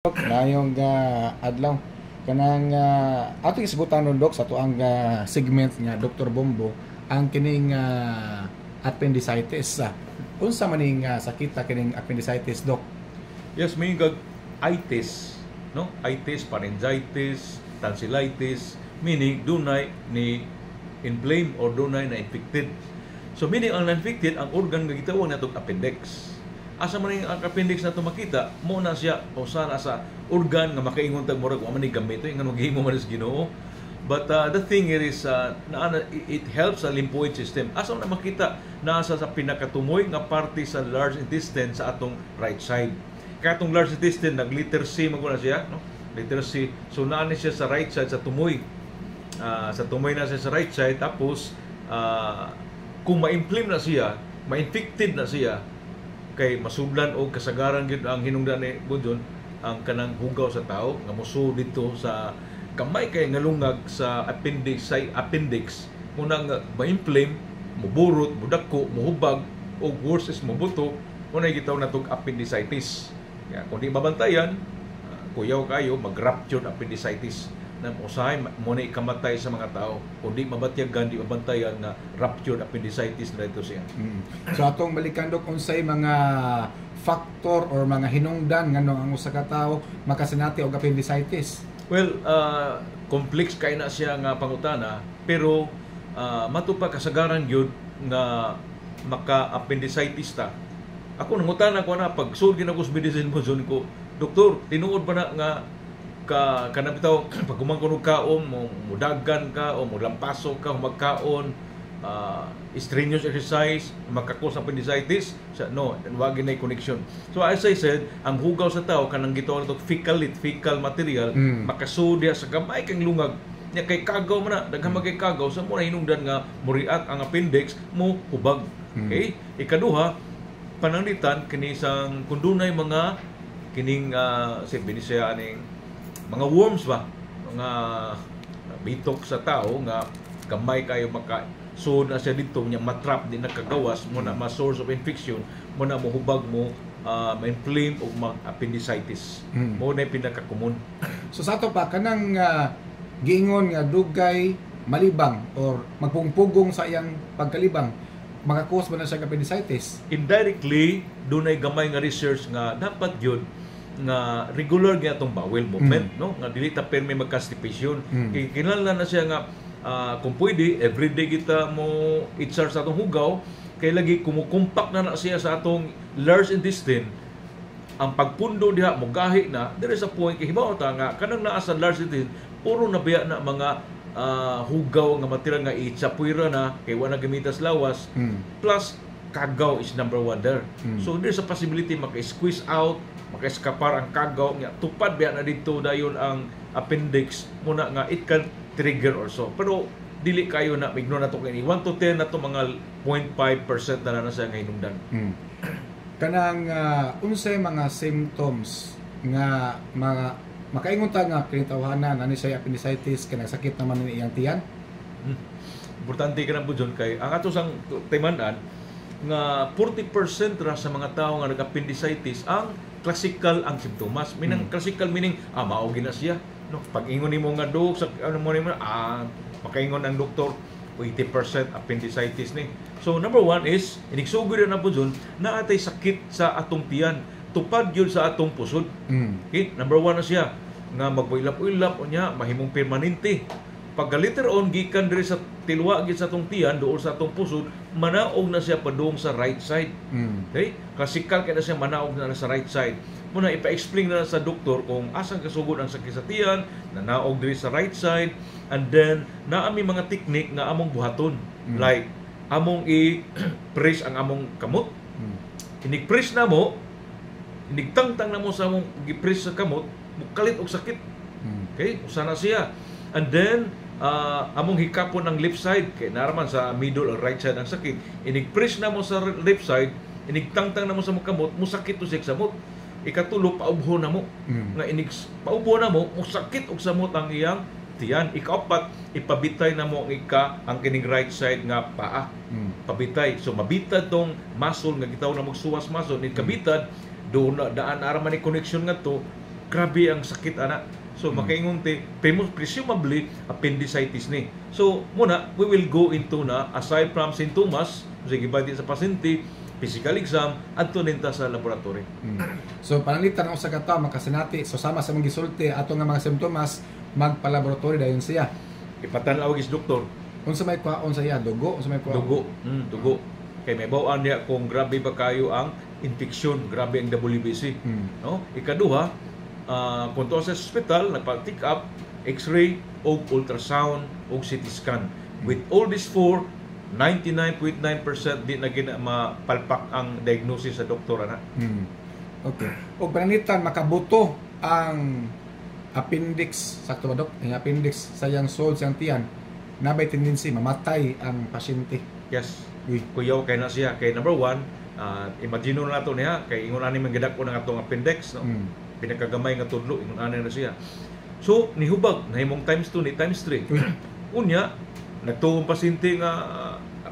Maayong adlaw. Kanang atong isgutan ron, Dok, sa atuang segment nga Dr. Bombo ang kining appendicitis. Unsa man ning sakita kining appendicitis, Dok? Yes, may gag itis, no? Itis, pharyngitis, tonsillitis, meaning dunay ni inflame or dunay na infected. So meaning ang na-infected ang organ nga gitawag natong appendix. Asa man ning ang appendix nato makita, mo na siya o sana sa organ nga makaingon tag murag wa man ni gamit nga maghimo man sa Ginoo. But the thing here is na, it helps sa lymphoid system. Asa man na makita? Nasa sa pinakatumoy nga parte sa large intestine sa atong right side. Kaya atong large intestine nag letter C man na siya, no? Letter C. So naa ni siya sa right side sa tumoy. Sa tumoy na siya sa right side, tapos kung ma-inflame na siya, ma-infected na siya, kay masudlan og kasagaran gyud ang hinungdan ni Budjon ang kanang hugaw sa tao nga muso dito sa gamay kay nga lungag sa appendix muna nga ma-inflame, muburot, mudako, muhubag o worse is mubuto. Muna gitawag natong appendicitis. Kaya kung di mabantayan, kuyaw kayo mag-ruptured appendicitis na usahay mo na ikamatay sa mga tao kung di mabatyagan, di mabantayan nga ruptured appendicitis na ito siya. So atong balikan, Dok, unsay mga factor or mga hinungdan nganong ang usa ka tawo makasinati og appendicitis? Well, complex kay na siya nga pangutana, pero mato pa kasagaran gyud nga maka-appendicitis ta. Ako nangutana ko na pag sulod gid ako sa medicine mo ko, "Doktor, tinuod ba na nga ka kanang bitaw pag kumangkon og kaon mo mudagan ka o mulampaso ka magkaon, strenuous exercise, maka-cause appendicitis?" Sa no, wa na connection. So as I said, ang hugaw sa tao kanang gitawag nato fecal fecal material makasud sa gamay kang lungag nya kay kagaw man na daghan man kay kagaw sa mo na hinungdan nga mo-react ang appendix, mo hubag. Okay, ikaduha, pananglitan kini sang kung dunay mga kining si Binisaya aning mga worms ba, mga bitok sa tao nga gamay kayo maka so na siya dito nya matrap, di nakagawas mo na ma source of infection mo na mohubag mo, ma-inflame o mag appendicitis. Mo na pinaka-common. So sa ato pa kanang giingon nga dugay malibang or magpungpugong sa iyang pagkalibang, maka-cause ba na siya appendicitis? Indirectly, dunay gamay nga research nga dapat gyud nga regular gyud atong bowel movement, no, nga dili ta permi mag-constipation. Kay kinahanglan na siya nga kung pwede everyday kita mo itsar sa atong hugaw, kay lagi kumukumpak na na siya sa atong large intestine, ang pagpundo diha mogahi na. There is a point kay hibaw ta nga kanang naa sa large intestine puro na biya na mga hugaw nga material nga itsapuira na kay wa na gamitas lawas. Plus kagaw is number one there. So there's a possibility maka-squeeze out, maka-eskapar ang kagaw nga tupad biya na dito dayon ang appendix muna nga it can trigger also. Pero dili kayo na ignore na to kini 1 to 10 na to, mga 0.5% na na siya nga hinungdan. Kanang unsay mga symptoms nga mga makaingon ta nga kini tawhana na ni siya appendicitis, kanang sakit naman ni iyang tiyan? Importante ka na po dyan kay ang ato sang timan-an nga 40% ra sa mga tao nga nag-appendicitis ang classical ang simptomas. Meaning classical meaning mao gina siya. No, pag ingon nimo nga dok sa ano mo nimo makaingon ang doktor 80% appendicitis ni. So number one is inigsugod na po dyan na atay sakit sa atong tiyan tupad yun sa atong pusod. Okay, number one na siya nga magpailap-ilap unya mahimong permanente. Pag later on gikan diri sa tilwa gid sa atong tiyan duol sa atong pusod, manaog na siya padung sa right side. Okay? Classical kay na siya manaog na sa right side. Muna ipa-explain na sa doktor kung asang kasugod ang sakit sa tiyan, nanaog diri sa right side, and then naami mga technique nga among buhaton. Like among i-press ang among kamot. Inig-press na mo, inigtangtang na mo sa among gi-press sa kamot, mukalit og sakit. Okay? Usa na siya. And then among hikapon ang left side kay naraman sa middle or right side ang sakit. Inig-press na mo sa left side, inigtangtang na mo sa kamot, musakit to siya samot. Ikatulo, paubho na mo. Nga inig paubho na mo, musakit og samot ang iyang tiyan. Ikaapat, ipabitay na mo ang ika ang kining right side nga paa. Pabitay. So mabitad tong muscle nga gitawag na magsuwas muscle, ni kabitad do na daan ara man ni connection ngadto. Grabe ang sakit ana. So makaingon ti presumably appendicitis ni. So muna we will go into na aside from sintomas, sige ba sa pasyente, physical exam adto ninta sa laboratory. So pananglitan ang usa ka tawo makasinati, so sama sa mga gisulti ato nga mga simptomas, magpa-laboratory dayon siya. Ipatan-aw is doktor. Unsa may kwaon sa iya, dugo, unsa may kwaon? Dugo. Dugo. Kay may bawaan niya kung grabe ba kayo ang infection, grabe ang WBC. No? Ikaduha, kung tuwa sa ospital, nagpa-pick up, x-ray, o ultrasound, o CT scan. With all these four, 99.9% di na gina mapalpak ang diagnosis sa doktor ana. Okay. Og pananglitan makabuto ang appendix, sakto ba, dok? Ang appendix sa iyang sulod sa iyang tiyan, nabay tendency mamatay ang pasyente. Yes. Uy. Kuyaw kay na siya. Kay number one, imagine na nato niya, kay ingon ani man gidak-o ng atong appendix, no? Pinakagamay nga tudlo, ingon ani na siya. So, nihubag, nahimong times 2 ni times 3. Uy. Unya, nagtuong pasyente nga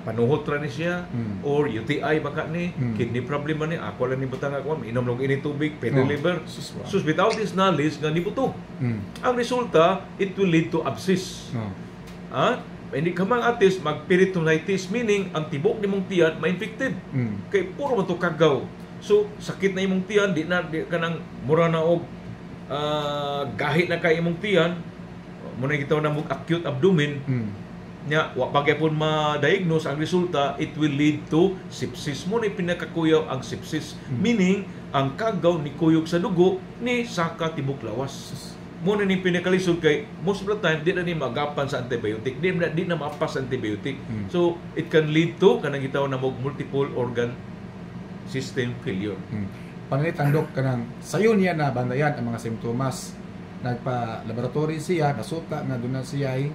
panuhot ra ni siya or UTI baka ni, kidney problem man ni, ako lang ni butang ako, inom lang ini tubig, fatty liver. Sus, wow. Sus, without this knowledge nga nibuto. Ang resulta, it will lead to abscess. Ah, hindi ka mang atis mag-peritonitis, meaning ang tibok nimong tiyan ma-infected. Kay puro man to kagaw. So sakit na imong tiyan, di na di kanang mura na og gahi na kay imong tiyan. Muna gitaw na mo acute abdomen. Nya wa pa gyapon ma-diagnose ang resulta, it will lead to sepsis. Mo ni pinakakuyaw ang sepsis. Meaning ang kagaw ni kuyog sa dugo ni saka tibok lawas. Mo na ni pinakalisod kay most of the time di na ni magapan sa antibiotic, di na maapas sa antibiotic. So it can lead to kanang gitawag na mo multiple organ system failure. Pananglitan, dok, kanang sayo niya na bandayan ang mga simptomas. Nagpa-laboratory siya, nasuta na doon na siya ay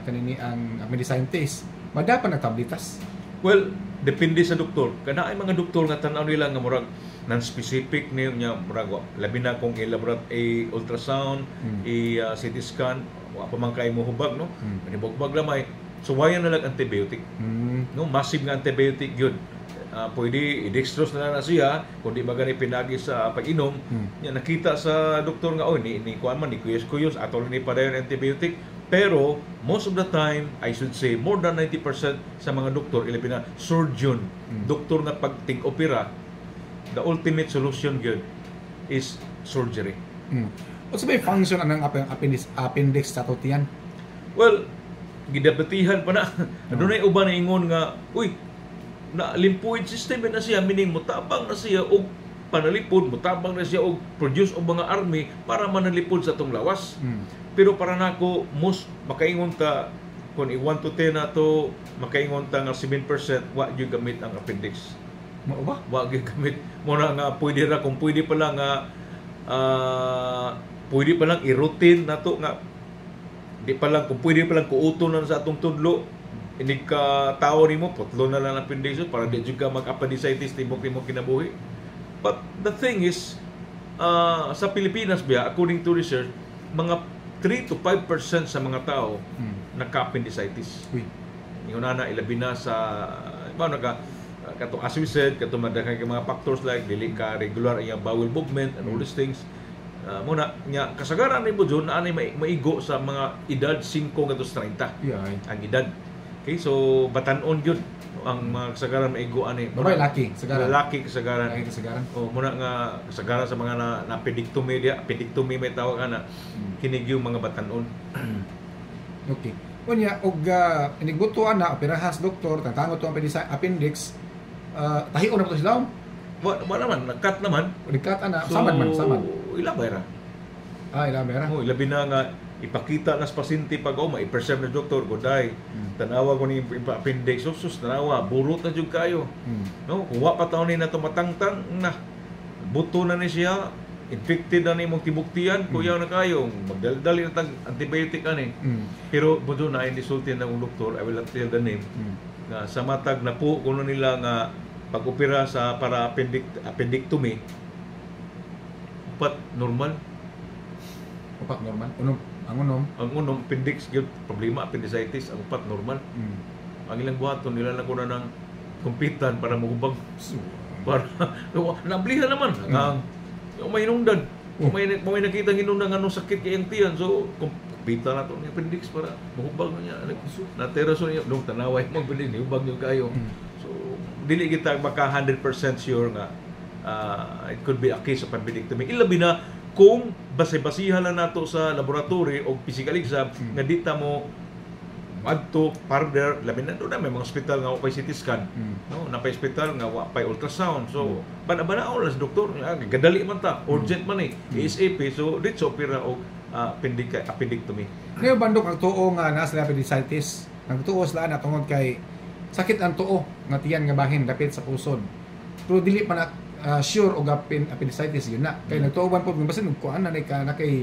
kanini ang appendicitis. Madapan nagtablitas. Well, depende sa doktor. Kana ay mga doktor nga tan-aw nila nga murag non-specific niyo nya murag labi na kung i-laborat a ultrasound, i CT scan, wa pa man kay mo hubag, no. Manibog lamay. Suwayan na lang antibiotic. No, massive nga antibiotic yun. Pwede i-dextrose na lang na siya kung di ba gani pinagi sa pag-inom. Nya nakita sa doktor nga, "Oy, ni kuan man ni kuyos-kuyos ato ni padayon antibiotic." Pero most of the time, I should say more than 90% sa mga doktor, ilabi na surgeon, doktor nga pag tig-opera, the ultimate solution gyud is surgery. Unsa may function anang appendix sa ato tiyan? Well, gidebatihan pa na. Adunay uban na ingon nga, uy, na lymphoid system na siya, meaning mutabang na siya og panalipod, mutabang na siya og produce og mga army para manalipod sa atong lawas. Pero para nako, most makaingon ta kung i 1 to 10 na to, makaingon ta nga 7% wa gyud gamit ang appendix. Mao ba? Wa gyud gamit. Mo na nga pwede ra kung pwede pa lang nga pwede pa lang i-routine nato nga di pa lang kung pwede pa lang kuuto na sa atong tudlo, inig ka tao nimo putlo na lang ang appendix para di jud ka mag-appendicitis tibok nimo kinabuhi. But the thing is, sa Pilipinas biya, according to research, mga 3 to 5% sa mga tao nagka-appendicitis. Uy. Ingon na ilabi na sa ba naka kato, as we said, kato madaghan kay mga factors like dili ka regular ang iyang bowel movement and all these things. Muna nya kasagaran ni mo na anay maigo sa mga edad 5 ngadto sa 30 ang edad. Okay, so batan-on gyud ang mga kasagaran maigo ani. Babae, laki, sagaran. Lalaki kasagaran. Laki kasagaran. O muna nga kasagaran sa mga na appendectomy dia, appendectomy may tawag ana. Kini yung mga batan-on. Okay. Unya og inigbutuan na operahas, doktor, tantango to ang appendix, tahion na po to sila. Wa naman, nag-cut naman. Nag-cut ana, samad man, samad. Ilabay ra. Ah, ilabay ra. Oh, ilabi na nga ipakita na sa pasyente pag oh, ma-perceive na doktor, goday. Tanawa ko ni appendix, oh, sus, tanawa, burot na jud kayo. No, kung wa pa taon ni na tumatangtang na buto na ni siya, infected na ni imong tibuktian, kuyaw na kayo, magdaldal na tag antibiotic ani. Pero budo na ay nisulti ng doktor, I will not tell the name, nga sa matag na po kuno nila nga pag-opera sa para appendectomy, upat normal. Upat normal. Unom, ang unom. Ang unom appendix gyud problema, appendicitis, ang upat normal. Ang ilang buhaton nila lang kuno ng kumpitan para mohubag para nablihan naman ang yung mahinungdan. Kung may nakita hinungdan nga anong sakit kay ang tiyan, so kung pita na to ni appendix para mahubag na niya. Natera so niya, nung tanaway mo bilin, hubag niyo kayo. So dili kita maka 100% sure nga it could be a case of appendectomy. Ilabi na kung basay-basihan lang nato sa laboratory o physical exam nga di ta mo adto further, labi na doon na may mga hospital nga wa pay CT scan, no, na pay hospital nga wa pay ultrasound, so bana-banaon lang sa doktor. Ah, gadali man ta, urgent man eh, ASAP, so ditso opera og appendectomy. Ngayon ba, Dok, ang tuo nga nasa appendicitis, ang tuo sila na tungod kay sakit ang tuo nga tiyan nga bahin dapit sa pusod. Pero dili pa na sure og appendicitis yun na. Kay nagtuo man po basin kuan na ka na kay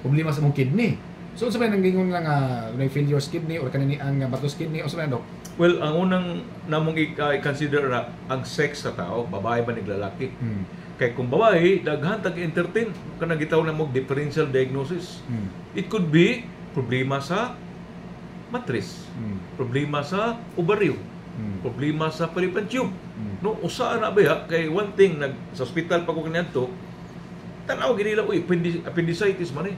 problema sa mong kidney. So unsa man ang gingon lang nga may failure sa kidney or kanini ang batos kidney, unsa man, Dok? Well, ang unang namong i-consider ra ang sex sa tao, babae ba nig lalaki. Kay kung babae, daghan tag entertain kanang gitawag na mo differential diagnosis. It could be problema sa matris, problema sa ovaryo, problema sa fallopian tube. No, usa na ba kay one thing nag sa ospital pa ko kaniadto, tan-aw ginila, uy, appendicitis man eh.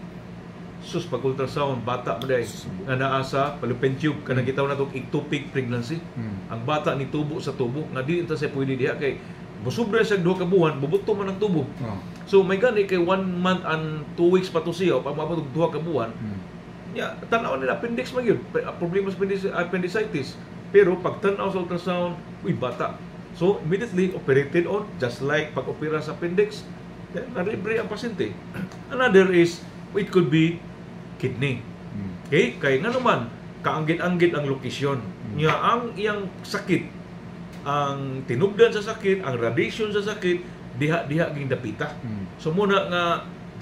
Sus, pag ultrasound, bata mo diay nga naa sa fallopian tube, kanang gitawag nato ectopic pregnancy. Ang bata ni tubo sa tubo nga di ta siya pwede diha kay musubra siya duha ka buwan, bubuto man ang tubo. So may gani kay 1 month and 2 weeks pa to siya pag maabot og duha ka buwan. Ya, tan-aw nila appendix man yun. Problema sa appendicitis. Pero pag tan-aw sa ultrasound, uy, bata. So immediately operated on, just like pag opera sa appendix, then nalibre ang pasyente. Another is it could be kidney. Okay? Kay nga naman, kaanggit-anggit ang lokasyon. Nga ang iyang sakit, ang tinubdan sa sakit, ang radiation sa sakit, diha-diha ging dapita. So muna nga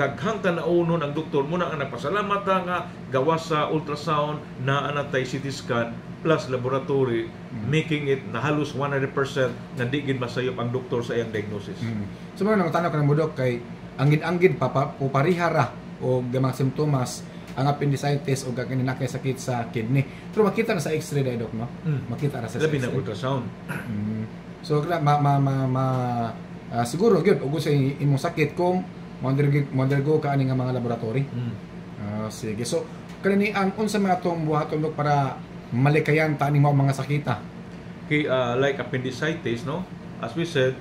daghang tan-awon ang doktor, muna nga nagpasalamat ta nga gawas sa ultrasound na anatay CT scan plus laboratory, making it na halos 100% na di gid masayop ang doktor sa iyang diagnosis. So mga nangutana ko nimo, Dok, kay anggid-anggid pa pariha ra og mga simptomas ang appendicitis o kani na kay sakit sa kidney. Pero makita na sa X-ray dai, Dok, no? Mm. Makita ra sa Labi na X-ray. Ultrasound. So kla ma ma ma, ma siguro gyud ug sa imong sakit kung mo-undergo ka ani nga mga laboratory. Ah, sige. So kani ang unsa mga atong buhaton, Dok, para malikayan ta ani mao mga sakita? Okay, like appendicitis, no? As we said,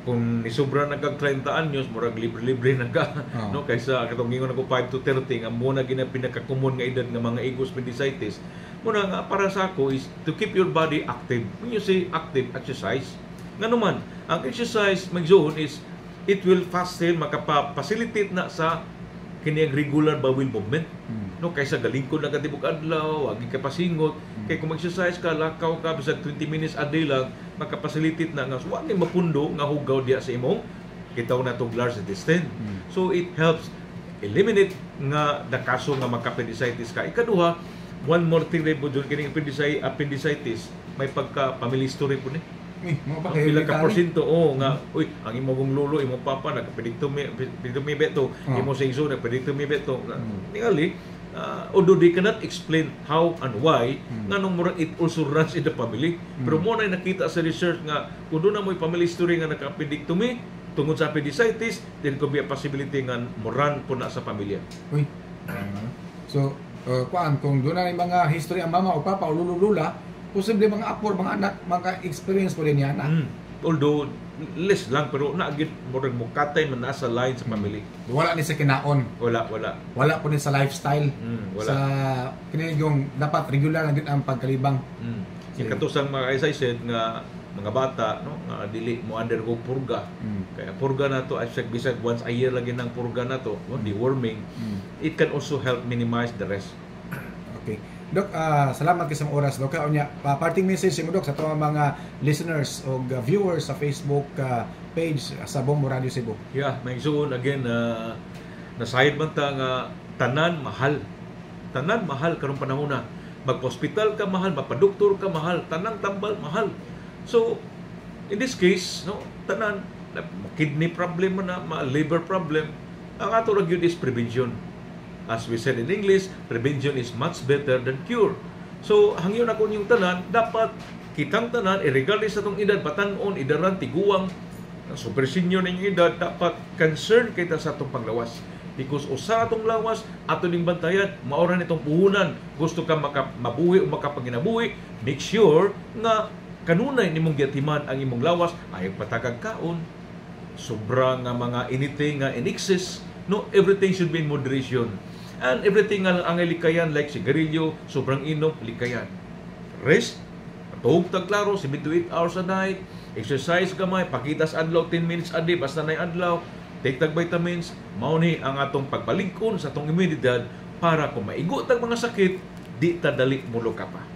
kung nisubra na kag 30 anyos, murag libre-libre na ka, no? Kaysa katong ingon ako 5 to 30 nga muna gina pinaka-common nga edad nga mga igos appendicitis. Muna nga para sa ako is to keep your body active. When you say active, exercise. Nga naman, ang exercise magzuon is it will fasten, makapa-facilitate na sa kini ang regular bowel movement, no, kaysa galingkod na ka tibok adlaw, agi ka pasingot. Kay kung mag-exercise ka, lakaw ka bisag 20 minutes a day lang, makapacilitate na nga so, wa kay mapundo nga hugaw diya sa imong gitawag na tong large intestine. So it helps eliminate nga the kaso nga magka-appendicitis ka. Ikaduha, one more thing rin po dyan, kining appendicitis may pagka family history po ni. Eh, mga pa Ang pila ka porsyento, oh, nga, uy, ang imong lolo, imong papa, nagka-appendectomy, appendectomy beto, imo sa igsoon, nagka-appendectomy beto. Ningali, although they cannot explain how and why, nganong murag it also runs in the family. Pero mo na nakita sa research nga, kung doon na mo'y family history nga nagka-appendectomy, tungod sa appendicitis, then could be a possibility nga mo run po na sa pamilya. Uy. So, kuan kung doon na mga history ang mama o papa o lolo lula, posible mga apo or mga anak maka-experience po din yan. Although less lang, pero naagid murag mukatay man nasa line sa family. Wala ni sa kinaon. Wala, wala. Wala po ni sa lifestyle. Wala. Sa kini yung dapat regular na gyud ang pagkalibang. Yung katusang mga, as I said, nga mga bata, no, nga dili mo undergo purga. Kaya purga na to as bisag once a year lagi ng purga na to, no, deworming, it can also help minimize the risk. Okay. Dok, salamat kay sa imong oras, Dok. Unya, parting message mo, Dok, sa ato mga listeners o viewers sa Facebook page sa Bombo Radio Cebu. Yeah, may igsoon again nasayod man ta nga tanan mahal. Tanan mahal karong panahon na. Magpa-hospital ka mahal, mapadoktor ka mahal, tanang tambal mahal. So, in this case, no, tanan kidney problem man na, ma liver problem, ang ato ra gyud is prevention. As we said in English, prevention is much better than cure. So, hangyon ako inyong tanan, dapat kitang tanan, regardless sa atong edad, batan-on, idaran, tiguang, Super senior na inyong edad, dapat concern kita sa atong panglawas. Because usa atong lawas, ato ning bantayan, mao ra nitong puhunan. Gusto ka maka, mabuhi o makapanginabuhi, make sure nga kanunay nimong giatiman ang imong lawas, ayaw patagag kaon, sobra nga mga anything nga in excess, no, everything should be in moderation. And everything nga ang likayan like sigarilyo, sobrang inom, likayan. Rest, tuhog tag klaro, 7 to 8 hours a night, exercise gamay, pakitas adlaw, 10 minutes a day, basta na adlaw, take tag vitamins, mao ni ang atong pagpaligkon sa atong imunidad para kung maigo tag mga sakit, di ta dali muluka pa.